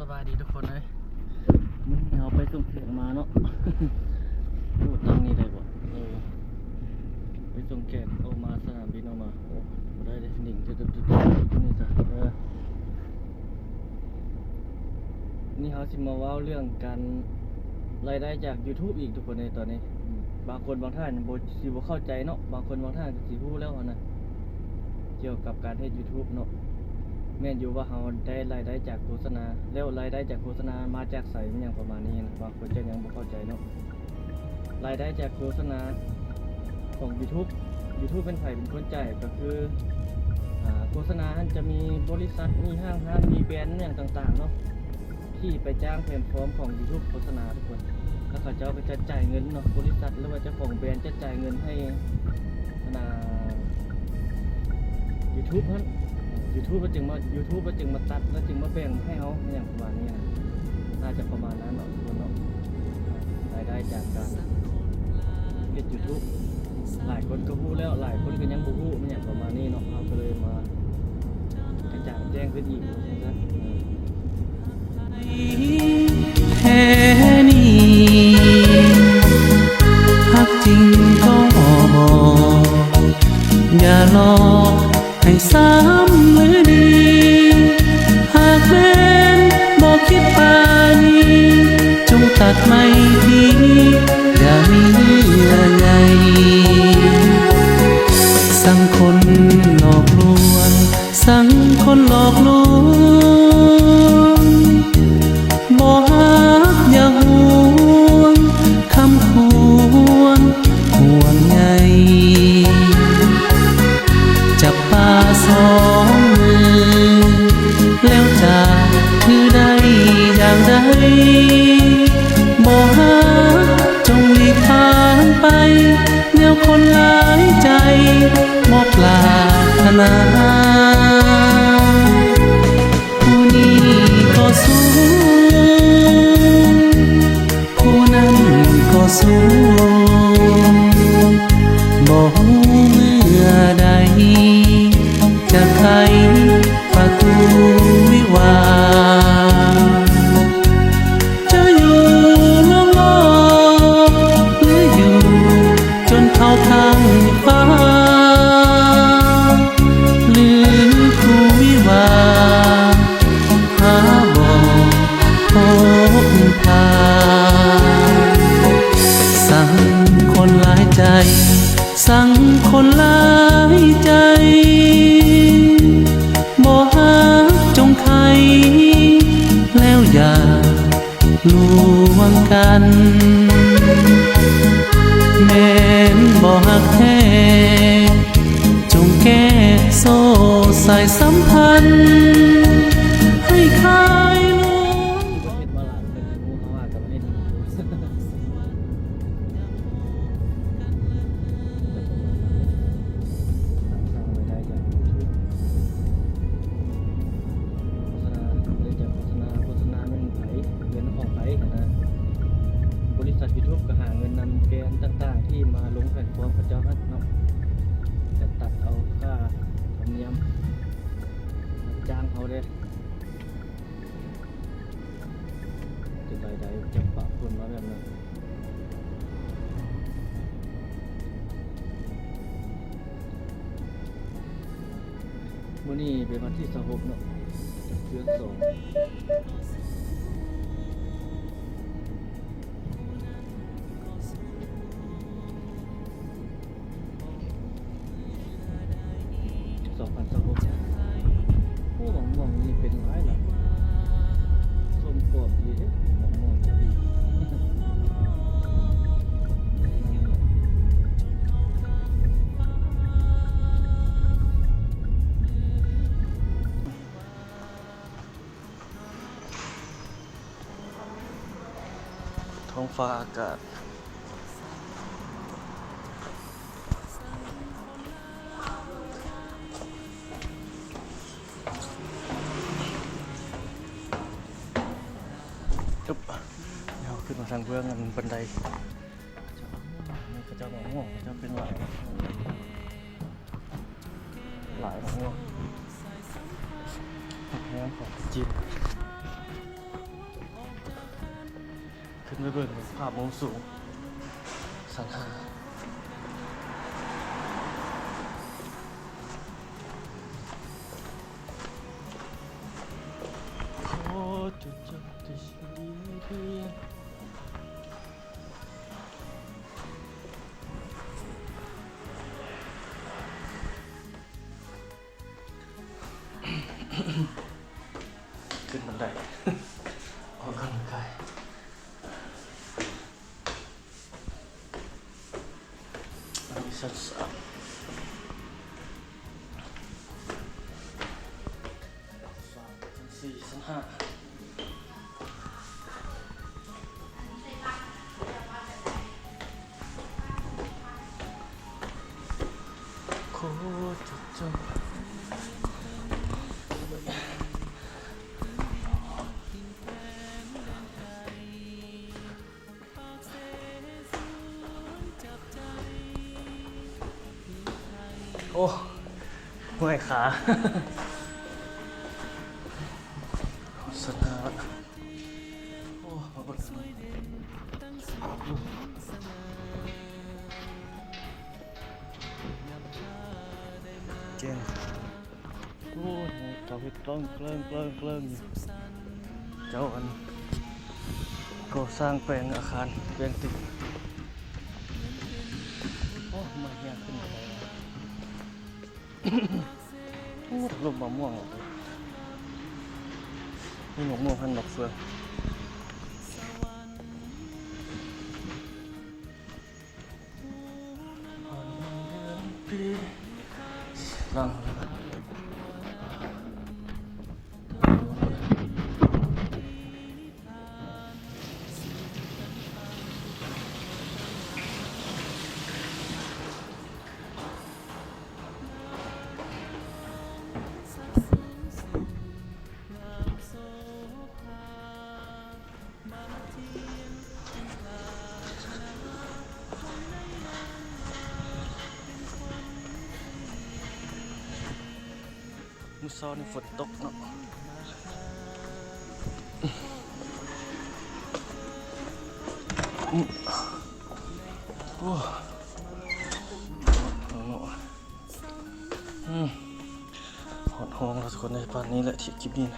ສະບາຍດີທຸກຄົນເອີຍ ມື້ນີ້ເຮົາໄປສົ່ງແຂກມາເນາະ. ໂອ້ ຕັ້ງນີ້ໄດ້ບໍ່? ເອີ ໄປສົ່ງແຂກອອກມາສະໜາມບິນອອກມາ. ໂອ້ ບໍ່ໄດ້ເດ້ ໜິງ ນີ້ຊະ. ເອີ ນີ້ເຮົາຊິມາເວົ້າເລື່ອງການ ລາຍໄດ້ຈາກ YouTube ອີກທຸກຄົນເອີຍ. ຕອນນີ້ ອືມ ບາງຄົນບາງທ່ານບໍ່ ຊິບໍ່ເຂົ້າໃຈເນາະ, ບາງຄົນບາງທ່ານກໍຊິຮູ້ແລ້ວຫັ້ນນະ ກ່ຽວກັບການເຮັດ YouTube ເນາະ. ແມ່ນຢູ່ວ່າເຮົາໄດ້ລາຍໄດ້ຈາກໂຄສະນາ, ແລ້ວລາຍໄດ້ຈາກໂຄສະນາມາຈາກໃສ ອີ່ຫຍັງປະມານນີ້ນະ, ບາງຄົນຈະຍັງບໍ່ເຂົ້າໃຈເນາະ. ລາຍໄດ້ຈາກໂຄສະນາຂອງ YouTube, YouTube ເປັນໃຜເປັນຄົນຈ່າຍ? ກໍຄື ອາ ໂຄສະນາຫັ້ນຈະມີບໍລິສັດ, ມີຫ້າງຮ້ານ, ມີແບຣນຫຍັງຕ່າງໆເນາະ ທີ່ໄປຈ້າງແພລດຟອມຂອງ YouTube ໂຄສະນາທຸກຄົນ, ແລ້ວເຂົາເຈົ້າກໍຈະຈ່າຍເງິນເນາະ, ບໍລິສັດ ຫຼືວ່າເຈົ້າຂອງແບຣນຈະຈ່າຍເງິນໃຫ້ ອັນນ່າ YouTube ຫັ້ນ, YouTube ລະຈຶ່ງມາ YouTube ລະຈຶ່ງມາຕັດ ລະຈຶ່ງມາແບ່ງໃຫ້ເຮົາ ອີ່ຫຍັງປະມານນີ້ນະ, ໜ້າຈະປະມານນັ້ນເນາະທຸກຄົນເນາະ. ລາຍໄດ້ຈາກການເຮັດ YouTube ຫຼາຍຄົນກໍຮູ້ແລ້ວ, ຫຼາຍຄົນກໍຍັງບໍ່ຮູ້ ອີ່ຫຍັງປະມານນີ້ເນາະ, ເຮົາກໍເລີຍມາ ກະຈ່າງແຈ້ງຂຶ້ນອີກວ່າຊັ້ນຊະ. ແຄ່ນີ້ ຮັກຈິງກໍບອກ ຢ່າຫຼອກໃຫ້ຊ້ຳຫຼືດີ, ຫາກແມ່ນບໍ່ຄິດປານີ ຈົ່ງຕັດໄມ້ທີ ຢ່າມີເຫື່ອໃຍ. ສັງຄົນຫຼອກລວງ ສັງຄົນຫຼອກລວງ, ບໍ່ຮັກຢ່າຫ່ວງ ຄຳຄວນຫ່ວງໃຍ. ຈັບປາສອງມື ແລ້ວຈະຖືໄດ້ຢ່າງໃດ? ບໍ່ຮັກຈົ່ງຫຼີກທາງໄປ ແນວຄົນຫຼາຍໃຈບໍ່ປາດຖະໜາ. ຜູ້ນີ້ກໍສູງ ຜູ້ນັ້ນກໍສູງ ບໍ່ຮູ້ເມື່ອໃດ ຈະໄຂປະຕູວິວາທ. ຈະຢູ່ລົງໂລກ ຫຼືຢູ່ຈົນເຂົ້າຂ້າງຟ້າ ຫຼືຄູ່ວິວາທ ຫາບໍ່ພົບຜ່ານ. ສັງຄົນຫຼາຍໃຈ ສັງຄົນຫຼາຍໃຈ ບໍ່ຮັກຈົ່ງໄຂ ແລ້ວຢ່າລວງກັນ. ແມ່ນບໍ່ຮັກແທ້ ຈົ່ງແກ້ໂສ້ສາຍສຳພັນ ໃຫ້ຄາຍລວງ. ໂຄສະນາ ໄດ້ຈາກໂຄສະນາ, ໂຄສະນາແມ່ນໃຜ ເງິນຂອງໃຜຫັ້ນນະ. ບໍລິສັດ YouTube ກໍຫາເງິນນຳແບຣນຕ່າງໆ ທີ່ມາລົງແພລດຟອມເຂົາເຈົ້າຫັ້ນເນາະ, ຈະຕັດເອົາຄ່າທຳນຽມ ຈ້າງເຮົາເດ້. ເປັນລາຍໄດ້ຈາກປະປົນມາແບບນັ້ນ. ມື້ນີ້ເປັນວັນທີຊາວຫົກເນາະ ເດືອນສອງ. ສອງພັນຊາວຫົກ. ໂອ້ ໝາກມ່ວງນີ້ເປັນຫຼາຍລະ ສົ້ມກອບດີເດ້ ໝາກມ່ວງນີ້. ທ້ອງຟ້າອາກາດ ຕຶບ ດຽວຂຶ້ນມາທາງເບື້ອງອັນບັນໄດ. ເຂົາເຈົ້າມາໂຮງ ເຂົາເຈົ້າເປັນຫຼາຍ ຫຼາຍມາກ ໂຮງແຮມຂອງຈີນ. ຂຶ້ນໄປເບິ່ງພາບມຸມສູງຊັ້ນຫ້າ. ຂຶ້ນບັນໄດ ອອກກຳລັງກາຍ ອັນນີ້ຊັ້ນສາມ ຊັ້ນສີ່ ຊັ້ນຫ້າ. ໂອ້ ເມື່ອຍຂາ ສະໜາ ໂອ້ ເກັ່ງ. ໂອ້ຍ ເຂົາເຮັດເກິ່ງໆໆໆ ເຈົ້າອັນກໍ່ສ້າງແປງອາຄານ ແປງຕຶກ. ໂອ້ ມາຮຽນຂຶ້ນໄປ ໂອ້ ລົມມະມ່ວງອອກ ມີໝາກມ່ວງຫັ້ນ ໝາກເຟືອງ. ມື້ເຊົ້ານີ້ຝົນຕົກເນາະ ໂອ້ ອືມ ຮອດຫ້ອງແລ້ວທຸກຄົນເອີຍ ປານນີ້ແຫຼະ ທີ່ຄລິບນີ້ນະ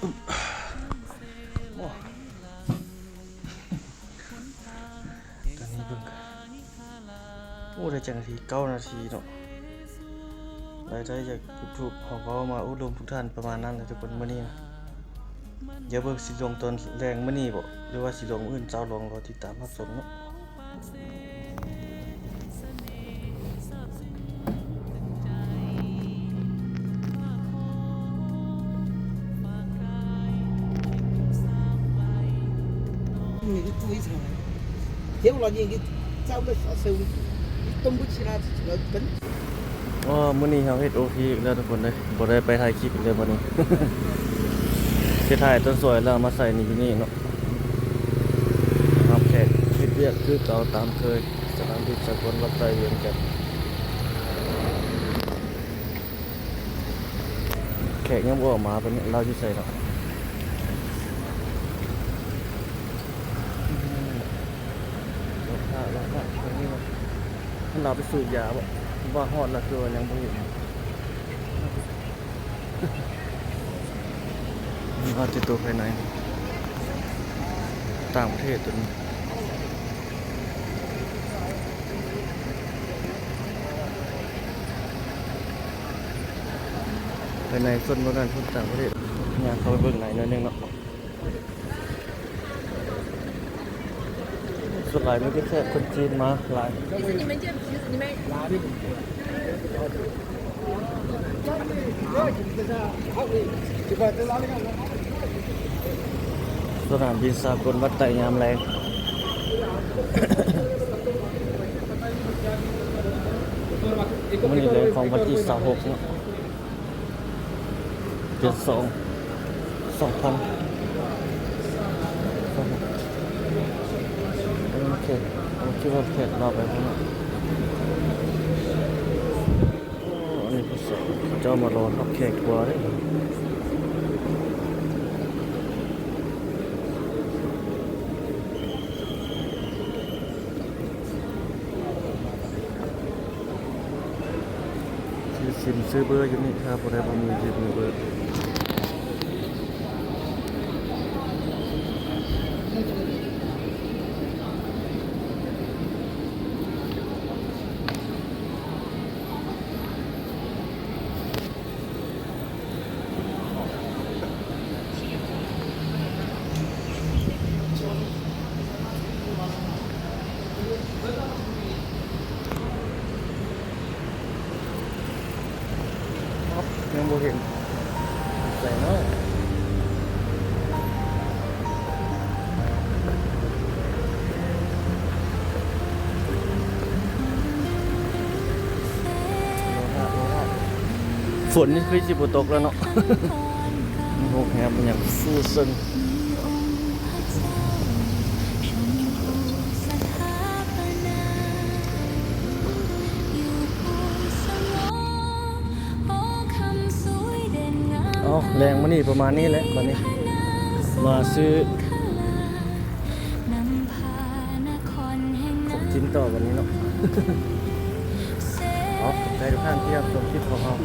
ອືມ ໂອ້ ຕອນນີ້ເບິ່ງ ໂອ້ ໄດ້ຈັກນາທີ ເກົ້ານາທີເນາະ ລາຍໄດ້ຈາກຢູທູບ ເຮົາເວົ້າມາໂອ້ລົມທຸກທ່ານປະມານນັ້ນແຫຼະທຸກຄົນ ມື້ນີ້ນະ. ດຽວເບິ່ງຊິລົງຕອນແລງມື້ນີ້ບໍ ຫຼືວ່າຊິລົງມື້ອື່ນເຊົ້າ ລອງລໍຕິດຕາມຮັບຊົມເນາະ. ອໍ ມື້ນີ້ເຮົາເຮັດໂອທີອີກແລ້ວທຸກຄົນເອີຍ ບໍ່ໄດ້ໄປຖ່າຍຄລິບອີກເລີຍມື້ນີ້ ຊິຖ່າຍຕອນສວຍແລ້ວມາໃສ່ນີ້ຢູ່ນີ້ເນາະ ຮັບແຂກ ເຮັດວຽກຄືເກົ່າຕາມເຄີຍ ສະໜາມບິນສາກົນວັດໄຕວຽງຈັນ. ແຂກຍັງບໍ່ອອກມາ ເພິ່ນ ລາວຢູ່ໃສເນາະ? ລາວພາ ລາວພາ ເພິ່ນນີ້ວ່າ ເພິ່ນລາວໄປສູບຢາບໍ? ວ່າຮອດລະຄືວ່າຍັງບໍ່ເຫັນ. ວ່າແຕ່ໂຕພາຍໃນ ຕ່າງປະເທດໂຕນີ້. ພາຍໃນຊົນບໍ່ນັ້ນ ຄົນຕ່າງປະເທດ ຍ່າງເຂົ້າໄປເບິ່ງໃນໜ້ອຍໜຶ່ງເນາະ. ສ່ວນຫຼາຍມີແຕ່ແຂກຄົນຈີນມາຫຼາຍ. ສະໜາມບິນສາກົນວັດໄຕຍາມແລງ ມື້ນີ້ແລງຂອງວັນທີຊາວຫົກເນາະ ເດືອນສອງ ສອງພັນ ໂອເຄ ໂອເຄ ວ່າແຂກລາວໄປພຸ້ນເນາະ. ໂອ້ ອັນນີ້ເຂົາເຈົ້າມາລໍຮັບແຂກທົວເດ້. ຊິມຊື້ເບີຢູ່ນີ້ ຖ້າຜູ້ໃດບໍ່ມີຊິມີເບີ. ຍັງບໍ່ເຫັນໃສເນາະ. ຝົນນີ້ຄືຊິບໍ່ຕົກແລ້ວເນາະ. ໂຮງແຮມຫຍັງຟູເຊິ່ງ. ເອົາ ແລງມື້ນີ້ປະມານນີ້ແຫຼະ ບັດນີ້ມາຊື້ຂອງກິນຕໍ່ບັດນີ້ເນາະ. ເອົາ ຂອບໃຈທຸກທ່ານທີ່ຮັບຊົມຄລິບຂອງເຮົາ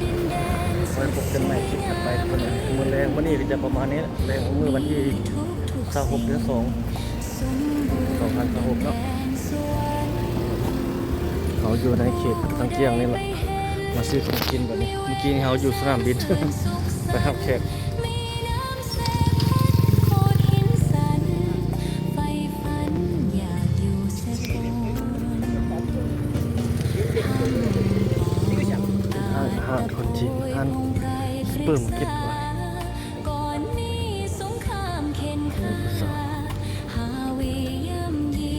ໄວ້ພົບກັນໃໝ່ຄລິບຖັດໄປທຸກຄົນ. ມື້ແລງມື້ນີ້ກໍຈະປະມານນີ້ແຫຼະ ແລງມື້ວັນທີຊາວຫົກ ເດືອນສອງ ສອງພັນຊາວຫົກເນາະ. ເຮົາຢູ່ໃນເຂດວັງຈຽງນີ້ແຫຼະ ມາຊື້ຂອງກິນບັດນີ້. ເມື່ອກີ້ນີ້ເຮົາຢູ່ສະໜາມບິນ ໄປຮັບແຂກ. ຮ້ານອາຫານຄົນຈີນ ຮ້ານຊຸບເປີມາເກັດ.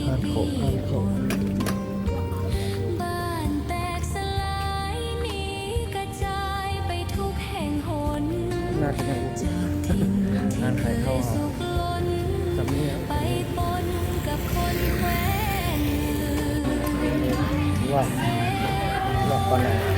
ຮ້ານຂອງ ຮ້ານຂອງ ໜ້າຈະຍັງບໍ່ປິດ ຮ້ານຂາຍເຂົ້າເຮົາ ຈະມີ ວ່າ ລອກກ່ອນນະ.